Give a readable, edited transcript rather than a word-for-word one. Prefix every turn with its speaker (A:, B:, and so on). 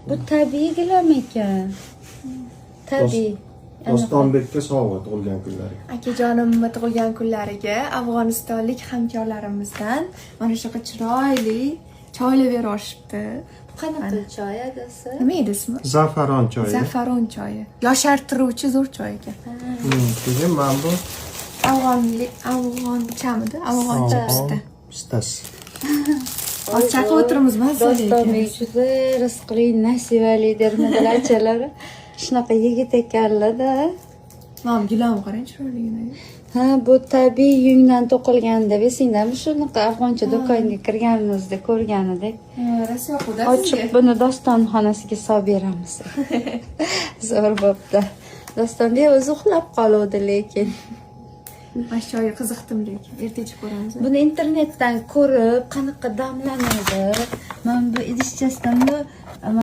A: Bu tabiiy gilam ekan. Tabiiy.
B: Dostonbekka sovg'a tug'ilgan kunlariga.
C: Akajonimni tug'ilgan kunlariga afg'onistonlik hamkorlarimizdan mana shunaqa chiroyli choylar berishibdi.
A: Qanaqa choy adasi?
C: Nima edi ismi?
B: Zafaron choyi.
C: Zafaron choyi. Yoshartiruvchi zo'r choy ekan.
B: Keyin mana bu
C: Afg'onlik, afg'onchamidi? Afg'oncha pista.
B: Pistasi.
C: Hozir chaqib o'tiramiz, mazali ekan.
A: Dostonbek juda rizqli, nasibali dermidilar achalari. Shunaqa yigit ekanlar-da.
C: Mana gilam qarang chiroyligini.
A: Ha, bu tabiiy yungdan to'qilgan deb esingdami? Shunaqa afg'oncha do'konga kirganimizda ko'rgan edik.
C: Ha, rosa yoquvdi
A: Ochib
C: sizga.
A: buni Doston xonasiga solib beramiz. Zo'r bo'pti. Dostonbek o'zi uxlab qoluvdi lekin.
C: Mana shu choyga qiziqdim lekin. Erta ichib ko'ramiz.
A: Buni internetdan ko'rib, qanaqa damlanadi. Mana bu idishchasidan bu